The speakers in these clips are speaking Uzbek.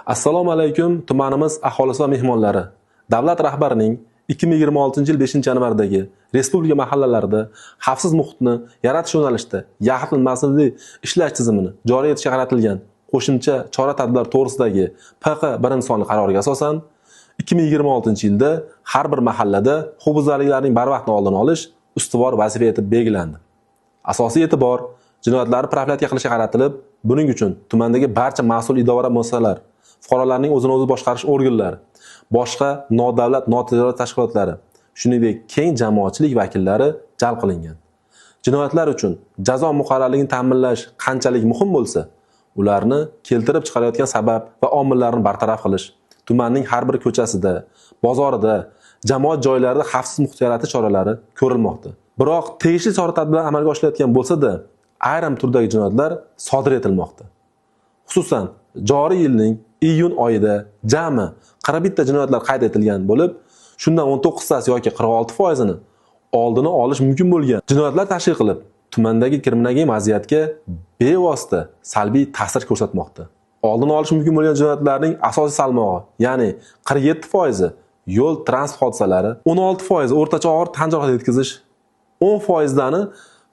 Assalomu alaykum, tumanimiz aholisi va mehmonlari. Davlat rahbarining 2026-yil 5-yanvardagi respublika mahallalarida xavfsiz muhitni yaratish yo'nalishida yaxlit mas'uliyatli ishlash tizimini joriy etishga qaratilgan qo'shimcha chora-tadbirlar to'g'risidagi PQ 1-sonli qaroriga asosan 2026-yilda har bir mahallada huquqbuzarliklarning barvaqt oldini olish ustuvor vazifa etib belgilandi. Asosiy e'tibor jinoyatlarni profilaktika qilishga qaratilib, buning uchun tumandagi barcha mas'ul idora muassasalar, fuqarolarning o'zini o'zi boshqarish organlari, boshqa nodavlat notijorat tashkilotlari, shuningdek keng jamoatchilik vakillari jalb qilingan. Jinoyatlar uchun jazo muqarrarligini ta'minlash qanchalik muhim bo'lsa, ularni keltirib chiqarayotgan sabab va omillarni bartaraf qilish, tumanning har bir ko'chasida, bozorida, jamoat joylarida xavfsiz muhit yaratish choralari ko'rilmoqda. Biroq tegishli chora-tadbirlar amalga oshirilayotgan bo'lsa-da, ayrim turdagi jinoyatlar sodir etilmoqda. Xususan, joriy yilning iyun oyida jami 41 ta jinoyatlar qayd etilgan bo'lib, shundan 19 tasi yoki 46% ini oldini olish mumkin bo'lgan jinoyatlar tashkil qilib, tumandagi kriminogen vaziyatga bevosita salbiy ta'sir ko'rsatmoqda. Oldini olish mumkin bo'lgan jinoyatlarning asosiy salmog'i, ya'ni 47% yo'l transport hodisalari, 16% o'rtacha og'ir tan jarohati yetkazish, 10% dani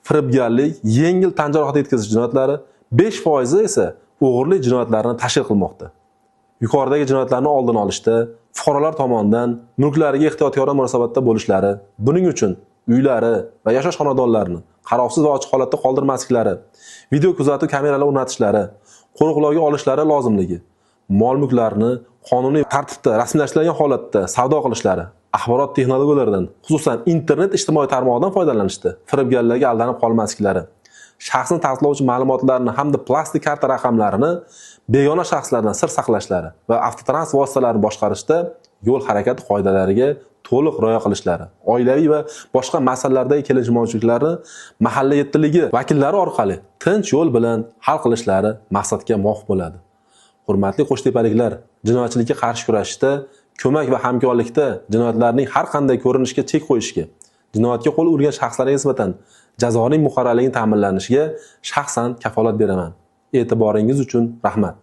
firibgarlik, yengil tan jarohati yetkazish jinoyatlari, 5% esa o'g'irlik jinoyatlarini tashkil qilmoqda. Yuqoridagi jinoyatlarni oldini olishda fuqarolar tomonidan mulklariga ehtiyotkorona munosabatda bo'lishlari, buning uchun uylari va yashash xonadonlarini qarovsiz va ochiq holatda qoldirmasliklari, video kuzatuv kameralari o'rnatishlari, qo'riqlovga olishlari lozimligi, mol-mulklarni qonuniy tartibda rasmiylashtirilgan holatda savdo qilishlari, axborot texnologiyalaridan, xususan internet ijtimoiy tarmog'idan foydalanishda firibgarlarga aldanib qolmasliklari, shaxsni tasdiqlovchi ma'lumotlarni hamda plastik karta raqamlarini begona shaxslardan sir saqlashlari va avtotransport vositalarini boshqarishda yo'l harakati qoidalariga to'liq rioya qilishlari, oilaviy va boshqa masalalardagi kelishmovchiliklarni mahalla yettiligi vakillari orqali tinch yo'l bilan hal qilishlari maqsadga muvofiq bo'ladi. Hurmatli qo'shtepaliklar, jinoyatchilikka qarshi kurashishda, ko'mak va hamkorlikda jinoyatlarning har qanday ko'rinishiga chek qo'yishga, jinoyatga qo'l urgan shaxslarga nisbatan jazoning muqarrarligini ta'minlanishiga shaxsan kafolat beraman. E'tiboringiz uchun rahmat.